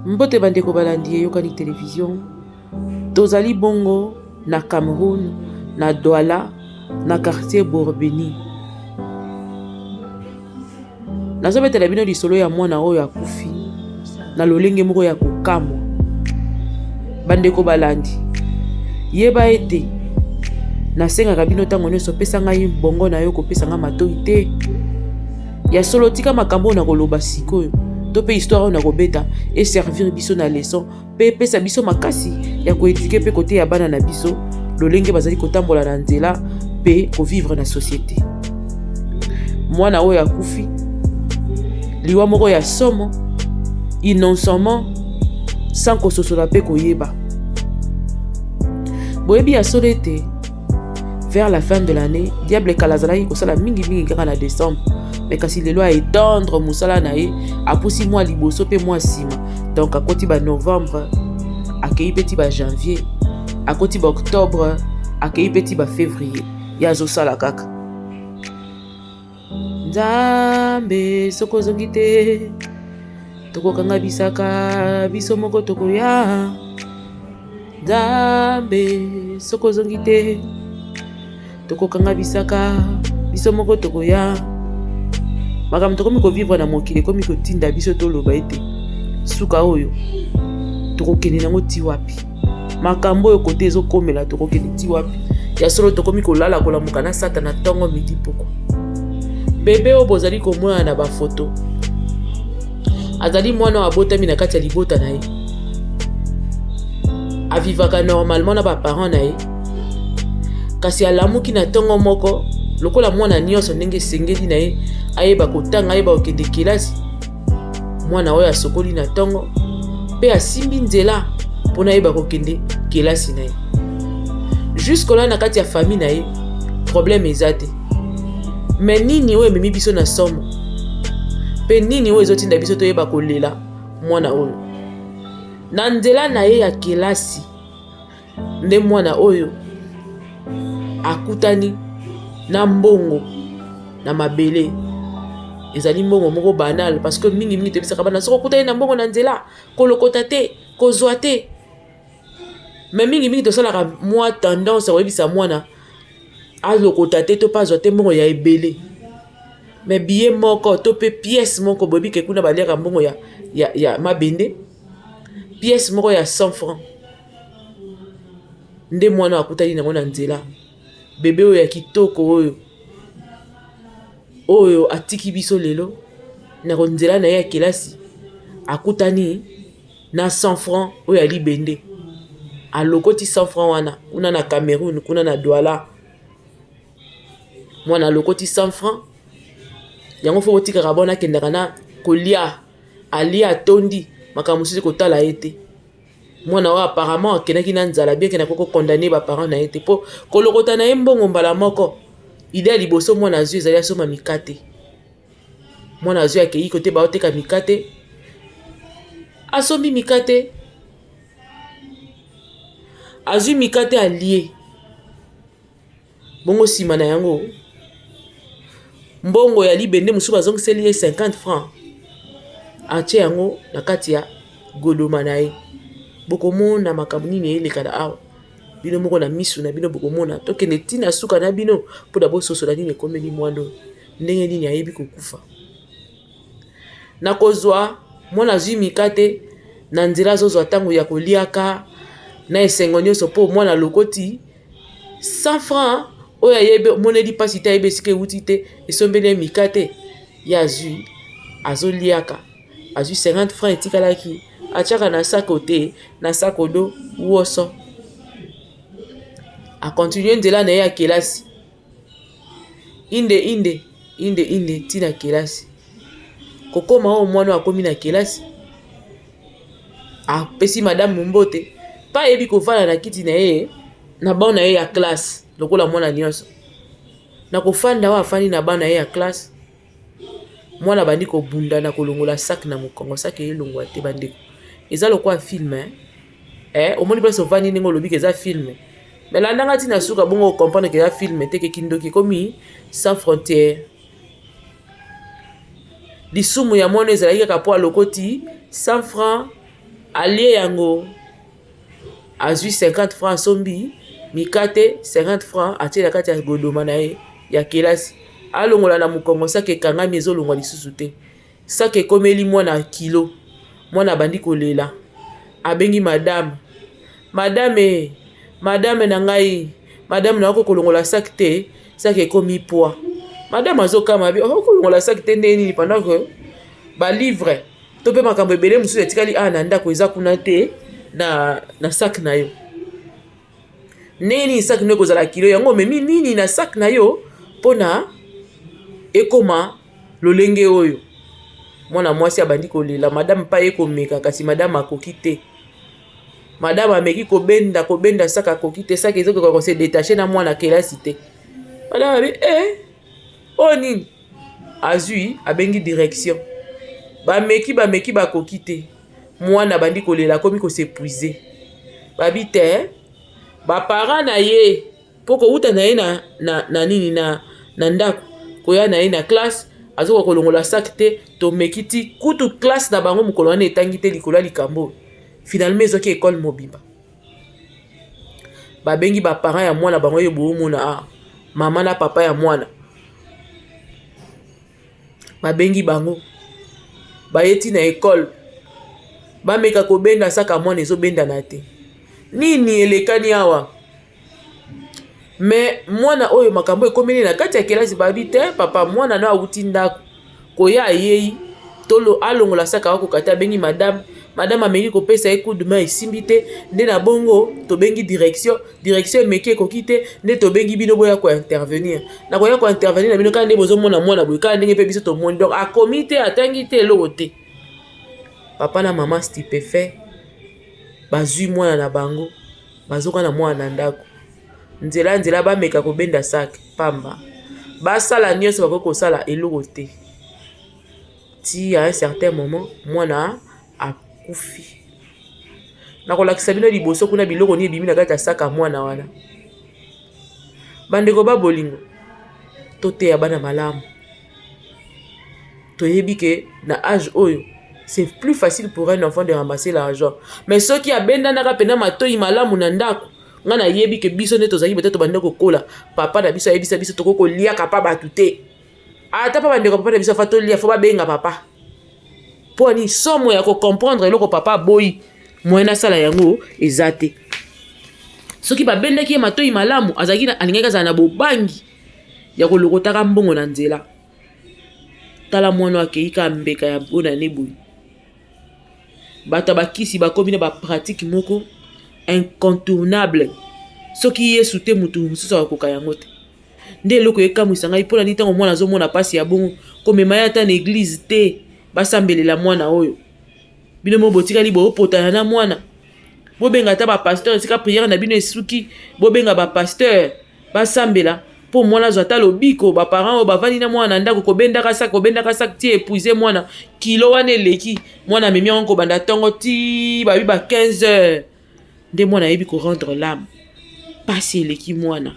Mbote bandeko balandi Eyokani Television. Tozali bongo na Cameroun, na Douala, na quartier Bourbeni. Nazobetela bino lisolo ya mwana oyo akufi na lolenge moko ya kokamwa. Bandeko balandi, yeba ete nasengaka bino ntango nyonso, pesa ngai bongo na yo, kopesa ngai matoi te. Ya solo, tika makambo oyo nakoloba sikoyo to mpe histoire oyo nakobeta eservir biso na leçon mpe epesa biso makasi ya koeduke mpe koteya bana na biso lolenge bazali kotambola na nzela mpe kovivre na société. Mwana oyo akufi liwa moko ya somo innocemment, sans kososola mpe koyeba. Boyebi ya solo ete vers la fin de l'année, diable kala azalaki kosala mingimingi kaka na décembre, mais kasi lelo aétendre mosala na ye, apusi mwa liboso mpe mwa nsima. Donc akoti banovembre, akei mpe ti bajanvier, akoti baoctobre, akei mpe ti bafévrier. Ye azosala kaka. Nzambe, soki ozongi te, tokokanga bisaka biso moko, tokoya. Nzambe, soki ozongi te, tokokanga bisaka biso moko, tokoya. Makambo tokomi kovivre na mokili ekomi kotinda biso toloba ete suka oyo tokokende nango ti wapi? Makambo oyo kote ezokomela, tokokende ti wapi? Ya solo, tokomi kolala kolamuka na Satana ntongo, midi, pokwa. Bebe oyo bozali komona na bafoto azali mwana oyo abotami na kati ya libota na ye, avivaka normalement na baparent na ye. Kasi alamuki na ntongo moko lokola mwana nyonso, ndenge esengeli na ye ayeba kotanga, ayeba kokende kelasi. Mwana oyo asokoli na ntongo mpe asimbi nzela mpona ayeba kokende kelasi na ye. Jusque là, na kati ya famille na ye, problème eza te. Mais nini oyo ememi biso na somo mpe nini oyo ezotinda biso toyeba kolela mwana oyo? Na nzela na ye ya kelasi nde mwana oyo akutani na mbongo na mabele. Ezali mbongo moko banal, parce que mingimingi toyebisaka bana, soki okutani na mbongo na nzela, kolokota te, kozwa te. Mais mingimingi tosalaka mwa tendance ya koyebisa mwana alokota te to mpe azwa te mbongo ya ebele. Mais billet moko to mpe pièce moko, boyebi ke kuna baliaka mbongo ya mabende, pièce moko ya 100 francs nde mwana akutani nango na nzela. Bebe oyo ya kitoko oyo atiki biso lelo, na nzela na ye ya kelasi akutani na 100 francs oyo ya libende. Alokoti 100 francs wana kuna na Cameroun, kuna na Douala. Mwana alokoti 100 francs yango. Fo botikaka bona akendaka na kolia, alia, atondi, makambo mosusu kotala ye te. Mwana oyo apparemment akendaki na nzala, bien ke nakoki kokondamner baparent na ye te, mpo kolokota na ye mbongo mbala moko, idée ya liboso mwana azwi ezali asomba mikate. Mwana azwi, akei kote baoteka mikate, asombi mikate, azwi mikate, alie bongo. Nsima na yango, mbongo ya libende mosusu bazongiseli ye 50 francs, atie yango na kati ya godoma na ye. Bokomona makambo nini eyeleka na awa, bino moko na misu na bino bokomona. Tokende ntina suka na bino mpona bososola nini ekomeli mwana oyo, ndenge nini ayebi kokufa. Na kozwa mwana azwi mikate na nzela, azozwa ntango ya koliaka na esengo nyonso, mpo mwana alokoti 100 francs oyo ayebi omoneli mpasi te, ayebi esika ewuti te, esombeli ye mikate. Ye azwi, azoliaka, azwi 50 francs etikalaki, atiaka na sako te, na sako do woso, akontinue nzela na ye ya kelasi. Inde inde inde inde ntina kelasi kokóma. Oyo mwana oyo akómi na kelasi, apesi madame mbote mpe ayebi kovanda na kiti na ye, na banc na ye ya classe, lokola mwana nyonso. Na kofanda oyo afandi na banc na ye ya classe, mwana bandi kobunda na kolongola sac na mokongo. Sac elongwa te. Bandeko, eza lokola film, eh? Eh, omoni place ovandi, ndenge olobi ke eza film, mais landanga ntina suka, bongo ocomprendre ke eza film te, ke kindoki ekomi sans frontière. Lisumu ya mwana ezalaki kaka mpo alokoti 100 francs. Alie yango, azwi 50 francs asombi mikate 50 francs atie na kati ya godoma na ye ya kelasi. Alongola na mokongo sac ekangami ezolongwa lisusu te. Sac ekomeli mwana kilo. Mwana abandi kolela. Abengi madame. Madame, madame na ngai, madame nakoki kolongola sac te, sac ekomi poids. Madame azokama abi, okoki kolongola sac te ndenge nini pendant que ba livre to mpe makambo ebele mosusu etikali awa na ndako eza kuna te na, na sac na yo. Ndenge nini sac no ekozala kilo yango omemi nini na sac na yo mpona ekoma lolenge oyo? Mwana mwasi abandi kolela, madame mpe aye komeka kasi madame akoki te. Madame ameki kobenda kobenda sac akoki te, sac ezokoka ko se detacher na mwana kelasi te. Madame abi eh, oyo nini? Azwi abengi direction, bameki bameki bakoki te. Mwana abandi kolela, akomi ko s'epuiser. Babi te, ba parents na ye mpo kowuta na ye na, na, na nini na, na ndako koya na ye na classe azokoka kolongola sac te. Tomeki ti kutu classe na bango mokolo wana etangi te likolo ya likambo oyo. Finalement ezwaki ekole mobimba. Babengi ba parents ya mwana bango oyo boomona ah, mama na papa ya mwana babengi bango baye ti na ekole bameka kobenda saka mwana ezobendana te. Nini elekani awa? Me mwana oyo makambo ekomeli na kati ya kelasi babi te papa mwana no awuti ndako koya ayei tolo alongola saka akoka te abengi madame madame ameki kopesa ye coup de main esimbi te nde na bongo tobengi direction direction emeki ekoki te nde tobengi bino boya kointervenir na koya kointervenir na bino kaka nde bozomona mwana boye kaka ndenge mpe biso tomoni donc akomi te atangi te eloko te papa na mama stupefait bazwi mwana na bango bazoka na mwana na ndako nzela nzela bameka kobenda sac pamba basala nyonso bakoki kosala eloko te ti à un certain moment mwana akufi. Nakolakisa bino liboso kuna biloko nini ebimi na kati ya sac ya mwana wana. Bandeko ba bolingo, toteya bana malamu. Toyebi ke na age oyo c'est plus facile pour un enfant de ramasser l'argent. Mais soki abendanaka pena matoyi malamu na ndako, nga nayebi ke biso nde tozalaki bete tobanda kokola, papa na biso ayebisa biso tokoki koliaka pa bato te. Ata pa bandeko papa na biso afa tolia fo babenga papa. Mpo nini somo ya kocomprendre eloko papa aboyi moyen asala yango eza te. Soki babendaki ye matoyi malamu, azalaki alingaki azala na bobangi ya kolokotaka mbongo na nzela. Tala mwana akei kaka mbeka ya bonane boye. Bato ya bakisi bakomi na bapratique moko incontournable. Soki Yesu te moto mosusu akokoka yango te. Nde eloko ekamwisa ngai mpo na nini ntango mwana azomona mpasi ya bongo komema ye ata na eglize te basambelela mwana oyo. Bino moko botikali boopotana na mwana. Bobenga ata ba pasteur esika prière na bino esuki, bobenga ba pasteur basambela mpo mwana azwa ata lobiko. Ba parents oyo bavandi na mwana na ndako kobendaka sac kobendaka sac ti epuise mwana, kilo wana eleki mwana amemi yango kobanda ntongo ti babi ba 15 heures nde mwana ayebi ko rendre l'âme. Pasi eleki mwana.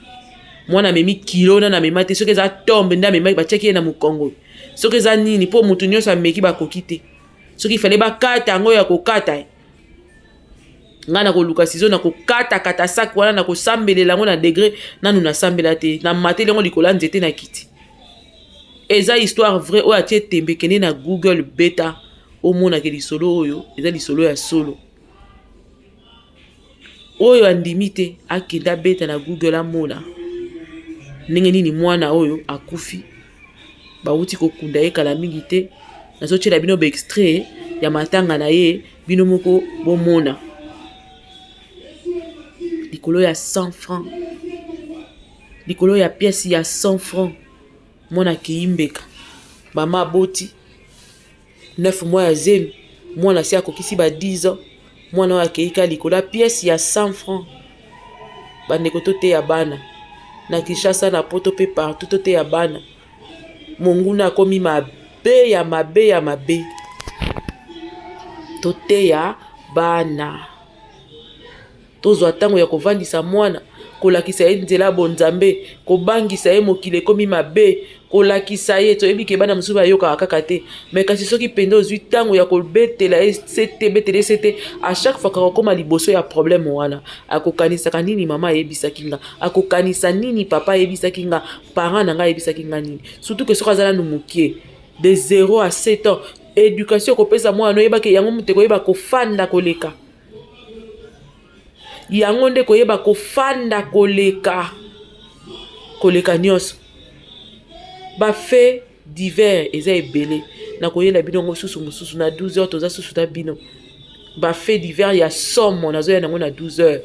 Mwana amemi kilo nana amema te, soki eza tombe nde amemaki batiaki ye na mokongo, soki eza nini mpo moto nyonso ameki bakoki te, soki fale bakata yango ya kokata ngai nakoluka sizo na kokatakata sac wana na kosambelela yango na degre nanu nasambela te, namateli yango likolo ya nzete na kiti. Eza histoire vraie oyo atie tembe, kende na Google beta omonake lisolo oyo eza lisolo ya solo. Oyo andimi te akende abeta na Google amona ndenge nini mwana oyo akufi. Bawuti kokunda ye kala mingi te. Nazotiela bino ba extrait ya matanga na ye bino moko bomona. Likolo ya 100 francs, likolo ya pièce ya 100 francs mwana akei mbeka, mama aboti 9 mois ya zemi, mwana asi akokisi ba 10 ans, mwana oyo akei ka likolo ya pièce ya 100 francs. Bandeko toteya bana na Kinshasa na poto pe partout, toteya bana. Monguna akomi mabe ya mabe ya mabe. Toteya bana. Tozwa ntango ya kovandisa mwana, kolakisa ye nzela ya bonzambe, kobangisa ye mokili ekomi mabe. Kolakisa ye, toyebi ke bana mosusu bayokaka kaka te, mais kasi soki mpenza ozwi ntango ya kobetela ye sete, betela ye sete à chaque fois kaka okóma liboso ya problème wana, akokanisaka nini mama ayebisaki nga, akokanisa nini papa ayebisaki nga, parent na ngai ayebisaki nga nini. Surtout ke soki aza nanu moke, de 0 à 7 ans, éducation ekopesa mwana, oyebaki yango moto ekoyeba kofanda koleka yango nde koyeba kofanda koleka nyonso. Bafaits divers eza ebele, nakoyela bino yango susu mosusu na 12 heures. Toza susu na bino, bafaits divers ya somo, nazoya nango na 12 heures.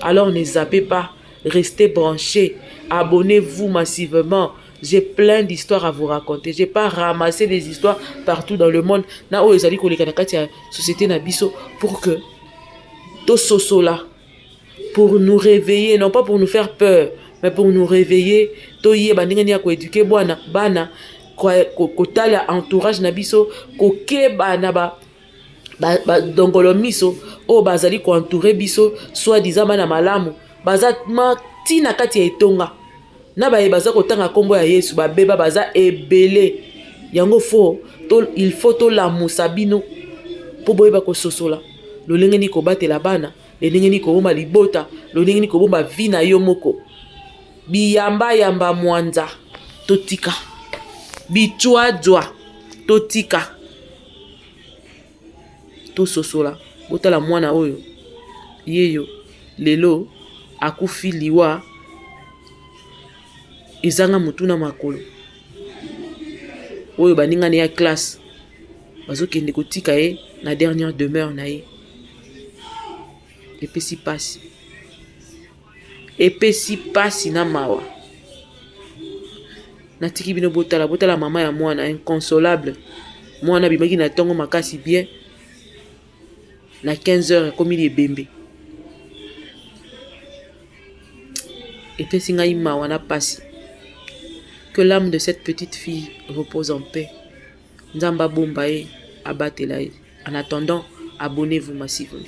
Alors ne zappez pas, restez branchés, abonnez-vous massivement. J'ai plein d'histoires à vous raconter. J'ai pas ramassé des histoires partout dans le monde na oyo ezali koleka na kati ya société na biso, pour que tososola, pour nous réveiller, non pas pour nous faire peur, mais pour nous réveiller, toyeba ndenge nini ya koéduquer bwana bana, kotala entourage na biso, kokeba na badongolo miso oyo bazali koentourer biso, soi-disant bana malamu, baza ntina kati ya etonga na baye baza kotanga nkombo ya Yesu, babeba baza ebele. Yango fo il faut tolamusa bino mpo boyeba kososola lolenge nini kobatela bana, lolenge nini kobomba libota, lolenge nini kobomba vie na yo moko. Biyambayamba mwanza totika, bitwadzwa totika, tososola. Botala mwana oyo yeyo lelo akufi liwa ezanga motu na makolo, oyo baningani ya classe bazokende kotika ye na dernière demeure na ye. Epesi pasi, epesi pasi na mawa. Natiki bino botala, botala mama ya mwana inconsolable. Mwana abimaki na ntongo makasi bien, na 15 heures ekomi ebembe. Epesi ngai mawa na pasi. Que l'âme de cette petite fille repose en paix. Nzambe abomba ye, abatela ye. En attendant, abonnez-vous massivement.